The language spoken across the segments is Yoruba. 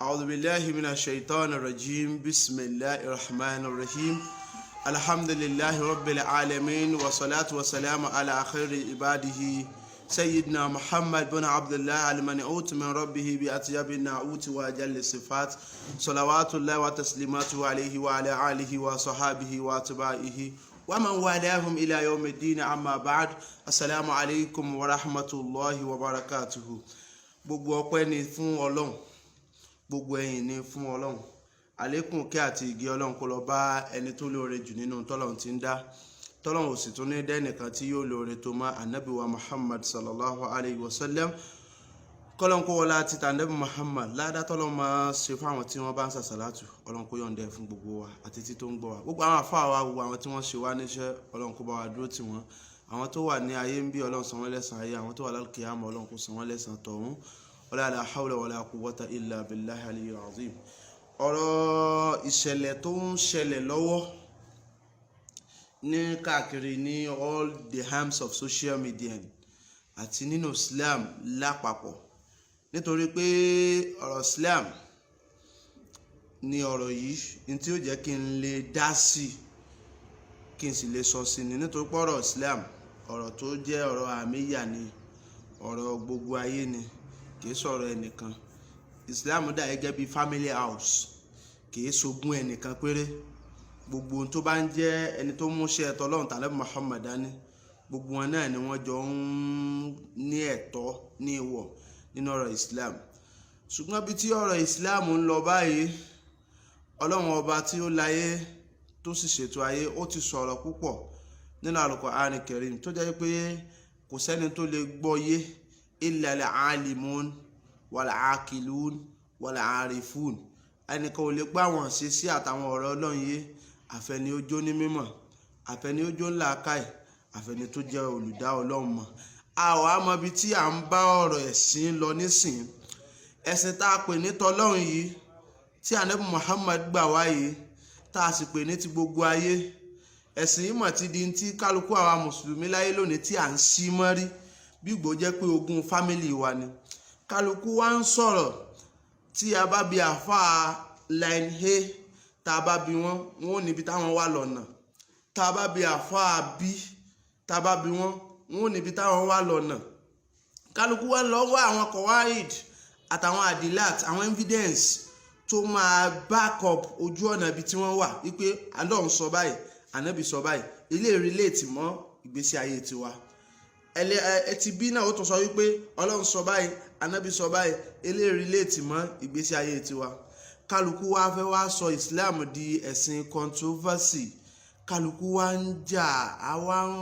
أعوذ بالله من الشيطان الرجيم. بسم الله الرحمن الرحيم. الحمد لله رب العالمين، والصلاة والسلام على خير عباده سيدنا محمد بن عبد الله المنعوت من ربه بأطيب النعوت وأجل الصفات، صلوات الله وتسليماته عليه وعلى آله وصحابه وأتباعه ومن والاهم إلى يوم الدين. أما بعد، السلام عليكم ورحمة الله وبركاته. Gbogbo ọpẹ́ ni fún Ọlọ́run, gbogbo ẹ̀yìn ni fún Ọlọ́run. Àlékún kí àti ìgẹ́ Ọlọ́run kó lọ bá ẹni tó lóore jù nínú tọ́lọ́run ti ń dá, tọ́lọ́run ò sì tún ní dẹ́nìkan tí yóò lóore tó mọ́, Ànábì wa Muhammad sallallahu alayhi wa sallam. Kọ́lọ́n kó wọlé àti tànàbí Muhammad ládá tọ́lọ́run máa ṣe fún àwọn tí wọ́n bá ń sàṣàlátù. Ọlọ́run kó yọ̀ǹda ẹ̀ fún gbogbo wa àti tí tó ń gbọ́ wa, gbogbo àwọn àfáà wa, gbogbo àwọn tí wọ́n ṣe wá níṣẹ́. Ọlọ́run kó bá wa dúró tì wọ́n. Àwọn tó wà ní ayé ń bí, Ọlọ́run san wọ́n lẹ́san ayé. Àwọn tó wà lálùkìyámà, Ọlọ́run kó san wọ́n lẹ́san tọ̀hún. Wala la hawla wala quwwata illa billahi aliyyil azim. Ọ̀rọ̀ ìṣẹ̀lẹ̀ tó ń ṣẹlẹ̀ lọ́wọ́ ní káàkiri ní all the arms of social media àti nínú Islam lápapọ̀, nítorí pé ọ̀rọ̀ Islam ni ọ̀rọ̀ yìí ní tí ó jẹ́ kí n lè dá sí, kí n sì lè sọ sí ni, nítorí pé ọ̀rọ̀ Islam, ọ̀rọ̀ tó jẹ́ ọ̀rọ̀ àmìyà ni, ọ̀rọ̀ gbogbo ayé ni, kìí sọ̀rọ̀ ẹnìkan. Islam dà gẹ́gẹ́ bí family house, kìí ṣogún ẹnìkan péré. Gbogbo ohun tó bá ń jẹ́ ẹni tó múṣẹ́ tọlọ́run tàbí Muhammad dání, gbogbo wọn náà ni wọ́n jọ ń ní ẹ̀tọ́ ní ìwọ̀ nínú ọ̀rọ̀ Islam. Ṣùgbọ́n bí tí ọ̀rọ̀ Islam ń lọ báyìí, Ọlọ́run Ọba tí ó láyé tó sì ṣètò ayé, ó ti sọ̀rọ̀ púpọ̀ nínú Al-Qur'an Karim, tó jẹ́ pé kò sẹ́ni tó lè gbọ́ yé illa al-alimun wal-aqilun wal-arifun. Ẹnìkan ò lè gbọ́ àwọn ṣe sí àtàwọn ọ̀rọ̀ Ọlọ́run yé, àfẹni ó jó ní mímọ̀, àfẹni ó jó ńlá káì, àfẹni tó jẹ́ olùdá Ọlọ́run mọ̀. A ò á mọ ibi tí à ń bá ọ̀rọ̀ ẹ̀sìn lọ nísìn. Ẹ̀sìn tá a pè ní tọlọ́run yìí, tí Ànábì Muhammad gbà wá yìí, tá a sì pè ní ti gbogbo ayé, ẹ̀sìn yìí mọ̀ ti di ti kálukú àwa mùsùlùmí láyé lónìí tí à ń sí mọ́rí bí ìgbò jẹ́ pé ogún family wa ni. Kálukú wa ń sọ̀rọ̀. Tí a bá bi àáfàá line A, tá a bá bi wọ́n, wọ́n ò níbi táwọn wà lọ́nà. Tá a bá bi àáfàá B, tá a bá bi wọ́n, wọ́n ò níbi táwọn wà lọ́nà. Kálukú wa lọ wá àwọn kọ̀wáìd àtàwọn adilat, àwọn evidence tó máa back up ojú ọ̀nà ibi tí wọ́n wà, wípé Allah ń sọ báyìí, Ànábì sọ báyìí, ilé relate mọ́ ìgbésí ayé tiwa. Ẹlẹ ẹ ti bí náà, ó tún sọ wípé Ọlọ́run sọ báyìí, Ànábì sọ báyìí, ilé relate mọ́ ìgbésí ayé tiwa. Kálukú wa fẹ́ wá sọ Islam di ẹ̀sìn controversy. Kálukú wa ń jà, àwa ń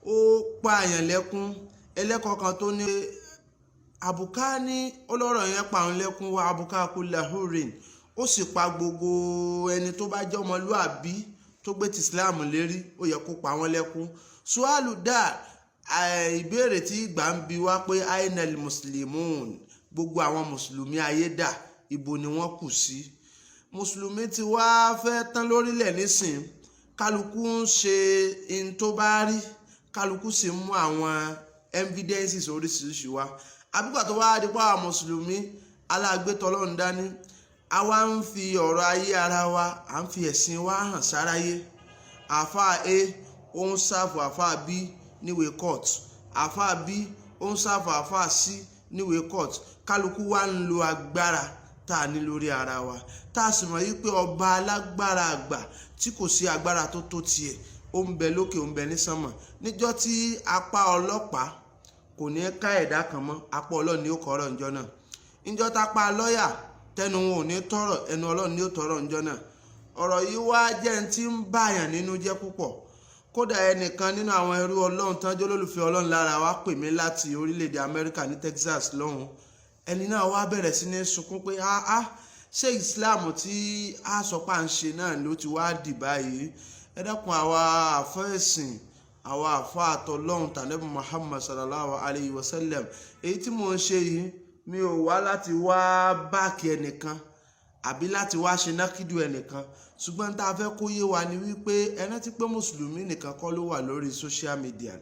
ó pààyàn lẹ́kún. Ẹlẹ́kọ̀ọ́ kan tó ní àbùká ní ọlọ́rọ̀ yẹn pa òun lẹ́kún wa àbùká kulla hurrin, ó sì pa gbogbo ẹni tó bá jẹ́ ọmọlúàbí tó gbé ti Islam lérí, ó yẹ kó pa wọ́n lẹ́kún. Sualu dá ìbéèrè tí ìgbà ń bi wá pé ainal muslimun, gbogbo àwọn mùsùlùmí ayé dà, ibo ni wọ́n kù sí? Mùsùlùmí ti wá fẹ́ tán lórílẹ̀ nísìn. Kálukú ń ṣe in tó bá rí, kálukú sì ń mú àwọn evidences oríṣiríṣi wá. Àbígbà tó wá di pa àwọn mùsùlùmí alágbétọ́ Ọlọ́run dání, àwa ń fi ọ̀rọ̀ ayé ara wa, à ń fi ẹ̀sìn wa hàn sáráyé. Àáfàá A ó ń serve àáfàá B níwèé court, àáfàá B ó ń serve àáfàá C níwèé court. Kálukú wa ń lo agbára tá a ní lórí ara wa, tá a sì mọ̀ yí pé ọba alágbára àgbà tí kò sí agbára tó tó tiẹ̀, ó ń bẹ lókè, ó ń bẹ ní sánmọ̀. Níjọ́ tí apá ọlọ́pàá kò ní ká ẹ̀dá kan mọ́, apá Ọlọ́run ni ó kọ́ ọ̀rọ̀ níjọ́ náà. Níjọ́ tápá lọ́ọ̀yà tẹnu wọn ò ní tọrọ, ẹnu Ọlọ́run ni ó tọrọ níjọ́ náà. Ọ̀rọ̀ yìí wá jẹ́ ẹni tí ń bàyàn nínú jẹ́ púpọ̀. Kódà, ẹnìkan nínú àwọn ẹrú Ọlọ́run tán jẹ́ olólùfẹ́ Ọlọ́run lára wa pè mí láti orílẹ̀-èdè Amẹ́ríkà ní Texas lọ́hùn. Ẹni náà wá bẹ̀rẹ̀ sí ní sunkún pé, ah ah, ṣé Islam tí a sọ pé à ń ṣe náà ló ti wá dì báyìí? Ẹ dákun, àwa àfẹ́sìn, àwa àfa àtọlọ́hun tànẹ́bù Muhammad sallallahu alayhi wa sallam, èyí tí mò ń ṣe yìí, mi ò wá láti wá back ẹnìkan àbí láti wá ṣe nákìdù ẹnìkan, ṣùgbọ́n tá a fẹ́ kó yé wa ni wípé ẹ rántí pé mùsùlùmí nìkan kọ́ ló wà lórí social media.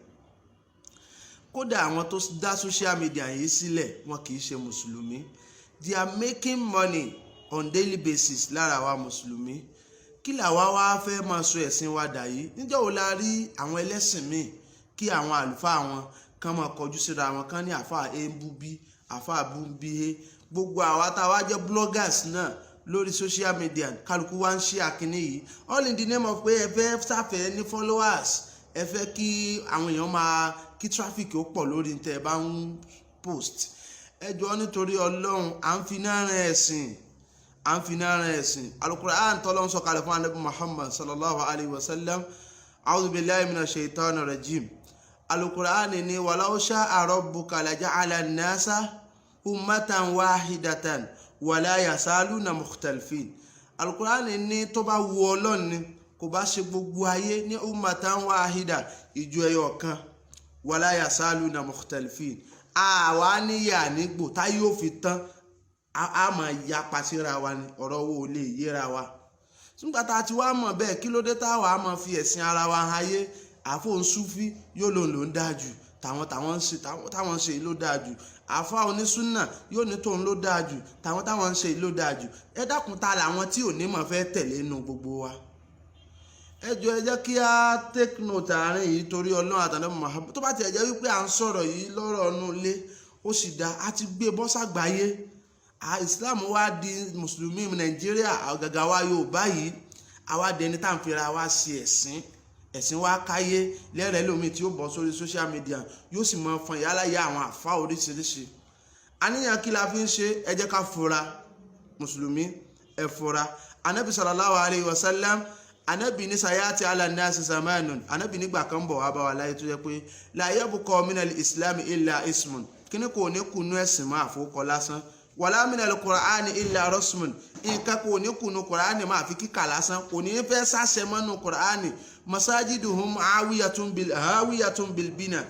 Kódà, àwọn tó dá social media yìí sílẹ̀, wọn kì í ṣe mùsùlùmí. They are making money on daily basis lára àwa mùsùlùmí. Kí làwa wá fẹ́ máa sọ ẹ̀sìn wa dà yìí? Níjọ́ wo la rí àwọn ẹlẹ́sìn míì kí àwọn àlùfáà wọn kán máa kọjú síra wọn, kán ní àáfàá A ń bú B, àáfàá bú B A? Gbogbo àwa tá a wá jẹ́ bloggers náà lórí social media, kálukú wá ń ṣe àkíní yìí, all in the name of pé ẹ fẹ́ sáfẹ́ ní followers, ẹ fẹ́ kí àwọn èèyàn máa kí traffic ó pọ̀ lórí tẹ́ ẹ bá ń post. Ẹ jọ̀ọ́, nítorí Ọlọ́run, à ń fi náà rìn ẹ̀sìn, à ń fi náà rìn ẹ̀sìn. Alukur'an tọ́lọ́ ń sọ̀kalẹ̀ fún Anabi Muhammad sallallahu alayhi wa sallam, a'udhu billahi minash shaitani rajim, alukur'an ni walau sha'a rabbuka laja'ala an-nasa ummatan wahidatan wala yasaluna mukhtalifin. Alukur'an ní tó bá wu Ọlọ́run ni, kò bá ṣe gbogbo ayé ní ummatan wahida, ìjọ ẹyọ kan, wala yasaluna mukhtalifin, àwa níyà nígbò tá yóò fi tán, a máa yapa síra wa ni, ọ̀rọ̀ wo ò lè yéra wa. Nígbà tá a ti wá mọ̀ bẹ́ẹ̀, kí ló dé táwa máa fi ẹ̀sìn ara wa ayé? Àfọ̀n Súfí yóò lòun ló ń dáa jù, tàwọn táwọn ń ṣe, táwọn ń ṣe ló dáa jù. Àfa onísúnà yóò ní tòun ló dáa jù, tàwọn táwọn ń ṣe ló dáa jù. Ẹ dákun, ta làwọn tí ò ní mọ̀ fẹ́ tẹ̀lé nu gbogbo wa? Ẹ jọ̀ọ́, ẹ jẹ́ kí á take note àárín yìí torí Ọlọ́run àtàlẹ́ Muhammad. Tó bá tiẹ̀ jẹ́ wípé à ń sọ̀rọ̀ yìí lọ́rọ̀ ọ̀nù ilé, ó sì dá a ti gbé bọ́sàgbáyé. Islam wá di mùsùlùmí Nàìjíríà, àgàgà wa Yorùbá yìí, àwa dẹni tá à ń fira wa sí ẹ̀sìn. Ẹ̀sìn wa káyé lẹ́rẹ̀ẹ́ lómi tí ó bọ́ sórí social media, yóò sì mọ fọn ìyálà ya àwọn àfa oríṣiríṣi. Àníyàn kí la fi ń ṣe? Ẹ jẹ́ ká fura. Mùsùlùmí, ẹ fura. Anabi sallallahu alayhi wa sallam, anabi ní sayati ala nasi zamanun, anabi nígbà kan bọ̀ wá bá wa láyé tó yẹ pé la yabqa minal islam illa ismun, kíní kò ní kunu ẹ̀sìn mọ́ àfọwọ́kọ lásán, wala minal qur'ani illa rasmun, nǹkan kò ní kunu qur'ani máa fi kíkà lásán, kò ní fẹ́ sáṣẹ mọ́nú qur'ani, masajiduhum awiyatun bil bina,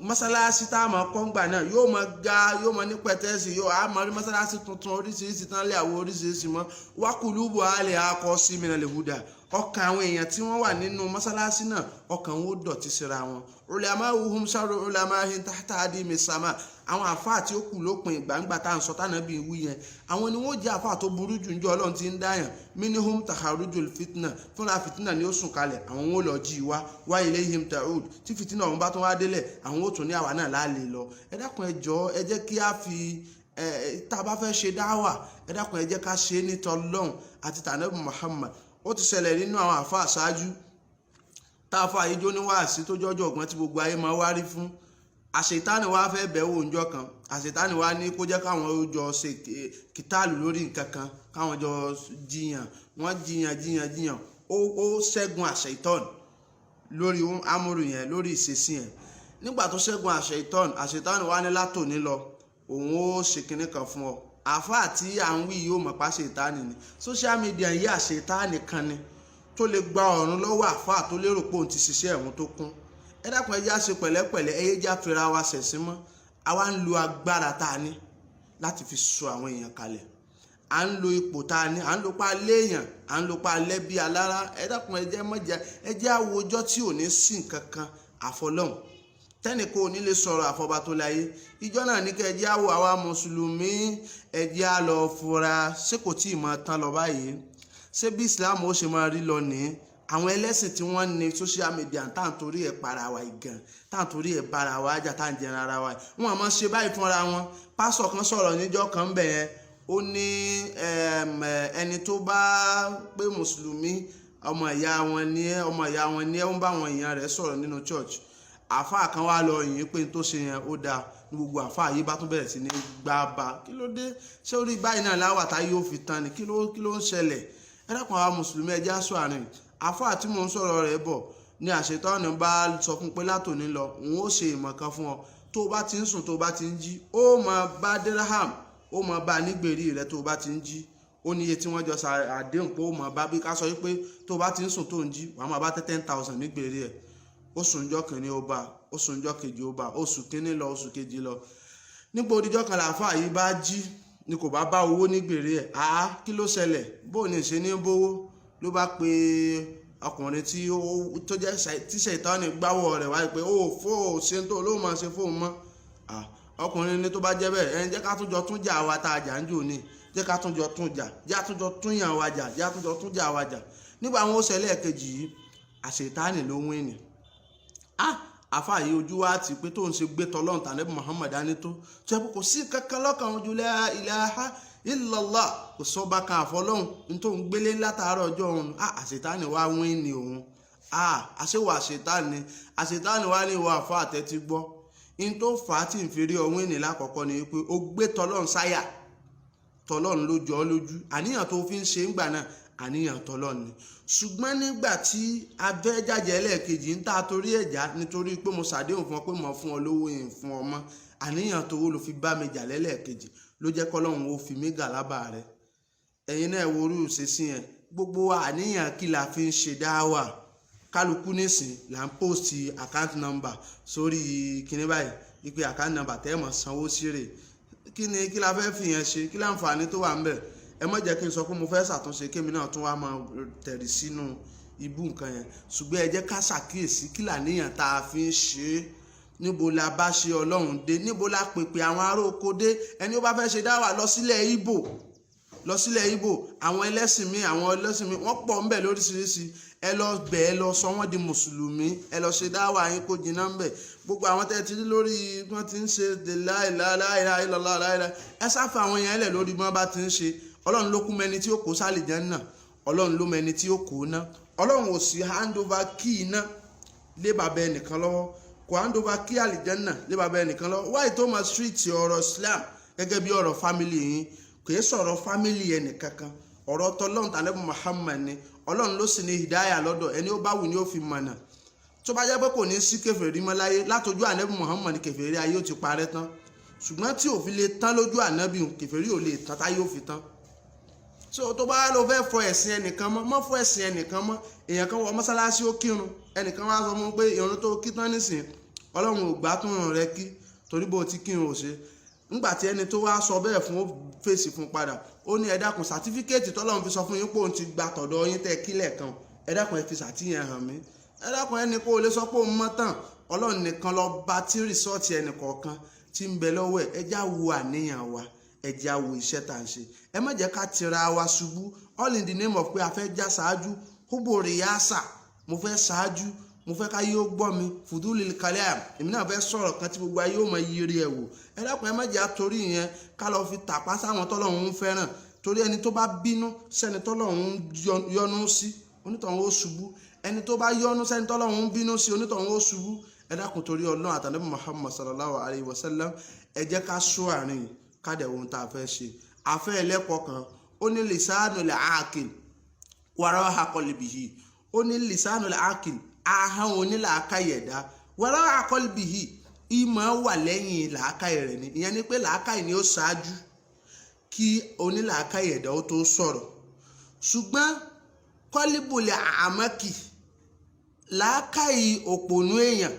mọ́sálásí tá a máa kọ́ ńgbà náà yóò máa ga, yóò máa ní pẹ̀tẹ́sì, yóò á máa rí mọ́sálásí tuntun oríṣiríṣi tán lé àwọn oríṣiríṣi mọ́ wákùlùbù alẹ́ akọ sí minal huda, ọkàn àwọn èèyàn tí wọ́n wà nínú mọ́sálásí náà, ọkàn wọn ó dọ̀tí síra wọn, ulamauhum sharru ulamahin tahta adimi sama, àwọn àfáà tí ó kù lópin ìgbàǹgbà tá à ń sọ tánà bíi wí yẹn, àwọn ni wọ́n jẹ́ àfáà tó burú jù níjọ́ Ọlọ́run ti ń dáyàn, minhum takharujul fitna, fúnra fìtínà ni ó sùn kalẹ̀, àwọn wọn ò lọ jí wa wá ilayhim ta'ud, tí fìtínà ọ̀hún bá tún wá délẹ̀, àwọn ó tún ní àwa náà láàlè lọ. Ẹ dákun, ẹ jọ̀ọ́, ẹ jẹ́ kí á fi ẹ tá a bá fẹ́ ṣe dáwà, ẹ dákun, ẹ jẹ́ ká ṣe é ní tọlọ́hun àti tànàbí Muhammad. Ó ti ṣẹlẹ̀ nínú àwọn àfáà ṣáájú tá a fa àyíjó ní wáàsí tó jọjọ ọgbọ́n tí gbogbo ayé máa wárí fún. Àṣetánì wá fẹ́ bẹ̀ wò ńjọ́ kan. Àṣetánì wá ní kó jẹ́ káwọn ó jọ ṣe kìtàlù lórí nǹkan kan, káwọn jọ jiyàn. Wọ́n jiyàn, jiyàn, jiyàn, ó ṣẹ́gun àṣetán lórí amúrù yẹn, lórí ìṣesí yẹn. Nígbà tó ṣẹ́gun àṣetán, àṣetánì wá ní látòní lọ, òun ó ṣe kinní kan fún ọ. Àáfàá tí à ń wí yóò mọ̀ pa ṣètánì ni. Social media yìí, àṣetánì kan ni tó lè gba ọ̀run lọ́wọ́ àáfàá tó lérò pé òun ti ṣiṣẹ́ ẹ̀hún tó kún. Ẹ dákun, ẹ já ṣe pẹ̀lẹ́pẹ̀lẹ́, ẹ yé já fira wa ṣẹ̀sín mọ́. Àwa ń lo agbára tá a ní láti fi sọ àwọn èèyàn kalẹ̀, à ń lo ipò tá a ní, à ń lo pa léèyàn, à ń lo pa lẹ́bí alára. Ẹ dákun, ẹ jẹ́ mọ́jà, ẹ jẹ́ àwòjọ́ tí ò ní sí nǹkan kan àfọlọ́hún, tẹ́nì kò ní lè sọ̀rọ̀ àfọba tó láyé. Ìjọ náà ní kẹ́ ẹ jẹ́ àwọ̀ àwa mùsùlùmí, ẹ jẹ́ á lọ fura. Ṣé kò tí ì máa tán lọ báyìí? Ṣé bí Islam ó ṣe máa rí lọ nìí? Àwọn ẹlẹ́sìn tí wọ́n ní social media tá à ń torí ẹ̀ para wa gan, tá à ń torí ẹ̀ bára wa jà, tá à ń jẹran ara wa, wọn àmọ́ ṣe báyìí fúnra wọn. Pásọ̀ kan sọ̀rọ̀ níjọ́ kan bẹ̀ yẹn, ó ní ẹni tó bá pé mùsùlùmí ọmọ ìyá wọn ní ẹ, ọmọ ìyá wọn ní ẹ, ó ń bá àwọn èèyàn rẹ̀ sọ̀rọ̀ nínú church. Àáfàá kan wá lọ yìn pé n tó ṣe yẹn ó dáa, ní gbogbo àáfàá yìí bá tún bẹ̀rẹ̀ sí ní gbá ba. Kí ló dé? Ṣé orí báyìí náà láwà tá yóò fi tán ni? Kí ló ń ṣẹlẹ̀? Ẹ dákun, àwa mùsùlùmí, ẹ jẹ́ á sọ àárín. Àáfàá tí mò ń sọ̀rọ̀ rẹ̀ bọ̀ ní àṣetọ́ni bá sọ fún pé látòní lọ, òun ó ṣe ìmọ̀ kan fún ọ, tó o bá ti ń sùn, tó o bá ti ń jí, ó máa bá dirham, ó máa bá nígbèrí rẹ tó o bá ti ń jí. Ó ní iye tí wọ́n jọ sa àdéhùn pé ó máa bá, bí ká sọ wípé tó o bá ti ń sùn tó ń jí, wàá máa bá 10,000 nígbèrí ẹ̀. Ó sùn ọjọ́ kìíní, ó bá ó sùn ọjọ́ kejì, ó bá oṣù kìíní lọ, oṣù kejì lọ. Nígbà odijọ́ kan làáfàá yìí bá jí ni kò bá bá owó nígbèrè ẹ̀. Àá, kí ló ṣẹlẹ̀? Bó ní ṣe ní bówó? Ló bá pe ọkùnrin tí ó tó jẹ́ tí ṣètánì gbáwọ̀ rẹ̀ wáyé pé ó fó ṣe tó ló máa ṣe fóun mọ́. Ọkùnrin ní tó bá jẹ́ bẹ́ẹ̀, ẹni jẹ́ ká tún jọ tún jà wa tá a jà ń jò ní, jẹ́ ká tún jọ tún jà, jẹ́ ká tún jọ tún yàn wa jà, jẹ́ ká tún jọ tún jà wa jà. Nígbà àwọn ó ṣẹlẹ̀ kejì yìí, àṣetánì ló wín ni. Ah, àfa yìí, ojú wa ti pé tó ń ṣe gbé tọlọ́run tànẹ́bù Muhammad dání tó tó yẹ kó kò sí kankan lọ́kàn ojú la ilaha illallah, kò sọ́ba kan àfọlọ́hún ní tó ń gbélé látàárọ̀ ọjọ́ òun. Ah, àṣetánì wá wín ni òun. Ah, àṣewà àṣetánì, àṣetánì wá ní ìwọ àfa àtẹ́tí gbọ́ in tó fà á tí ń fi rí ọwọ́n ìní lákọ̀ọ́kọ́ ni pé ó gbé tọlọ́run sáyà, tọlọ́run ló jọ ọ́ lójú, àníyàn tó fi ń ṣe ń gbà náà, àníyàn tọlọ́run ni. Ṣùgbọ́n nígbà tí abẹ́jàjẹ́ ẹlẹ́ẹ̀kejì ń tà torí ẹ̀já, nítorí pé mo ṣàdéhùn fún ọ pé mo fún ọ lówó yìí fún ọ mọ́, àníyàn tówó ló fi bá mi jà lẹ́lẹ́ẹ̀kejì, ló jẹ́ kọ́lọ́run ó fi mí gà lábà rẹ. Ẹ̀yin náà wo orí òṣèṣì yẹn, gbogbo àníyàn kí la fi ń ṣe dáwà? Kálukú nísìn là ń post account number sórí kinní báyìí, wípé account number tẹ́ ẹ̀ mọ̀ sanwó sí rè. Kí ni kí la fẹ́ fi yẹn ṣe? Kí láǹfààní tó wà ń bẹ̀? Ẹ má jẹ́ kí n sọ pé mo fẹ́ ṣàtúnṣe, kémi náà tún wá máa tẹ̀rì sínú ibú nǹkan yẹn. Ṣùgbọ́n ẹ jẹ́ ká ṣàkíyèsí kí làníyàn tá a fi ń ṣe é. Níbo la bá ṣe Ọlọ́run dé? Níbo la pèpè àwọn ará oko dé? Ẹni ó bá fẹ́ ṣe dáwà, lọ sílẹ̀ Ìgbò, lọ sílẹ̀ Ìgbò. Àwọn ẹlẹ́sìn mi, àwọn ẹlẹ́sìn mi, wọ́n pọ̀ ńbẹ̀ lóríṣiríṣi. Ẹ lọ bẹ̀, ẹ lọ sọ wọ́n di mùsùlùmí, ẹ lọ ṣe dáwà yín kó jiná ńbẹ̀. Gbogbo àwọn tẹ́ ti rí lórí wọ́n ti ń ṣe láìláìláìláìláìláìláì, ẹ sáfà àwọn yẹn lẹ̀ lórí bí wọ́n bá ti ń ṣe. Ọlọ́run ló kú mẹni tí ó kó sálì Jánnà, Ọlọ́run ló mẹni tí ó kó ná. Ọlọ́run ò sí hand over key iná lé bàbá ẹnìkan lọ́wọ́, kò hand over key àlìjánà lé bàbá ẹnìkan lọ́wọ́. Wáyé tó máa treat ọ̀rọ̀ Islam gẹ́gẹ́ bí ọ̀rọ̀ family yín? Kì í sọ̀rọ̀ family ẹnìkankan, ọ̀rọ̀ tọlọ́run tànẹ́bù Muhammad ni. Ọlọ́run ló sì ní hidaya lọ́dọ̀, ẹni ó bá wù ní ó fi mọ̀nà. Tó bá jẹ́ pé kò ní sí kèfèrí mọ́ láyé látọjú ànẹ́bù Muhammad, kèfèrí ayé ó ti parẹ́ tán. Ṣùgbọ́n tí ò fi lè tán lójú ànábì, kèfèrí ò lè tán táyé ò fi tán. So tó bá lọ fẹ́ fọ ẹ̀sìn ẹnìkan mọ́, mọ́ fọ ẹ̀sìn ẹnìkan mọ́. Èèyàn kan wọ mọ́sálásí, ó kírun, ẹnìkan wá sọ fún un pé ìrun tó kí tán nísìn, Ọlọ́run ò gbà tún rùn rẹ kí torí bó ti kírun ò ṣe. Ńgbà tí ẹni tó wá sọ bẹ́ẹ̀ fún ó fèsì fún padà, ó ní, "Ẹ dákun, certificate tọ́lọ́run fi sọ fún yín pé òun ti gba tọ̀dọ̀ yín tẹ́ kílẹ̀ kan, ẹ dákun, ẹ fi sàtìyẹn hàn mí." Ẹ dákun, ẹni kó o lè sọ pé òun mọ́ tán. Ọlọ́run nìkan lọ bá tí result ẹnì kọ̀ọ̀kan tí ń bẹ lọ́wọ́ ẹ̀. Ẹ já wo àníyàn wa, ẹ já wo iṣẹ́ tá à ń ṣe. Ẹ má jẹ́ ká tira wa ṣubú all in the name of pé a fẹ́ já ṣáájú. Hubbu riyasa, mo fẹ́ ṣáájú, mo fẹ́ ká yóò gbọ́ mi, fudulil kalam, èmi náà fẹ́ sọ̀rọ̀ kan tí gbogbo ayé ó mọ yiri ẹ̀ wò. Ẹ dákun, ẹ má jẹ́ àtorí yẹn ká lọ fi tàpá sáwọn tọ́lọ́run ń fẹ́ràn, torí ẹni tó bá bínú sẹ́ni tọ́lọ́run ń yọ́nú sí, onítọ̀hún ó ṣubú. Ẹni tó bá yọ́nú sẹ́ni tọ́lọ́run ń bínú sí, onítọ̀hún ó ṣubú. Ẹ dákun, torí Ọlọ́run àtànẹ́bí Muhammad sallallahu alayhi wa sallam, ẹ jẹ́ ká sọ àárín yìí, ká dẹ̀ ohun tá a fẹ́ ṣe. Afẹ́ ẹlẹ́kọ̀ọ́ kan, ó ní lisanul aqil wara'a qalbihi. Ó ní lisanul aqil, ahọ́n onílàákàyè ẹ̀dá, wara'a qalbihi, ìmọ̀ wà lẹ́yìn làákàyè rẹ̀ ni. Ìyẹn ni pé làákàyè ni ó ṣáájú kí onílàákàyè ẹ̀dá ó tó sọ̀rọ̀. Ṣùgbọ́n qalbul ahmaqi, làákàyè òpònú èèyàn,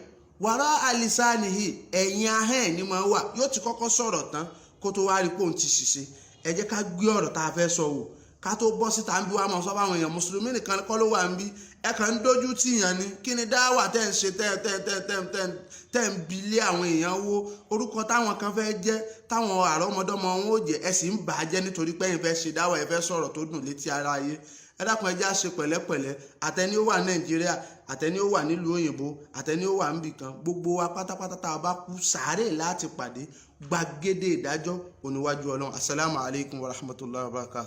wara'a lisanihi, ẹ̀yìn ahọ́n ẹ̀ ní máa wà, yóò ti kọ́kọ́ sọ̀rọ̀ tán kó tó wá rí pé òun ti ṣìṣe. Ẹ jẹ́ ká gbé ọ̀rọ̀ tá a fẹ́ sọ wò ká tó bọ́ síta ń bí wàá mọ̀ sọ fáwọn èèyàn. Mùsùlùmí nìkan kọ́ ló wà ń bí, ẹ kàn ń dójú tì yàn ni. Kí ni dáwà tẹ́ ń ṣe, tẹ́ tẹ́ tẹ́ tẹ́ tẹ́ tẹ́ ń bi lé àwọn èèyàn wó? Orúkọ táwọn kan fẹ́ jẹ́, táwọn àrọ́mọdọ́mọ wọn ò jẹ́, ẹ sì ń bà á jẹ́ nítorí pé ẹ̀yin fẹ́ ṣe dáwà, ẹ fẹ́ sọ̀rọ̀ tó dùn létí ara ayé. Ẹ dákun, ẹ jẹ́ á ṣe pẹ̀lẹ́pẹ̀lẹ́. Àtẹni ó wà Nàìjíríà, àtẹni ó wà nílùú òyìnbó, àtẹni ó wà níbì kan, gbogbo wa pátápátá, tá a bá kú, sàárè láti pàdé, gbàgede ìdájọ́ oníwájú Ọlọ́run. Asalaamu alaykum wa rahmatulahi wa barakatuh.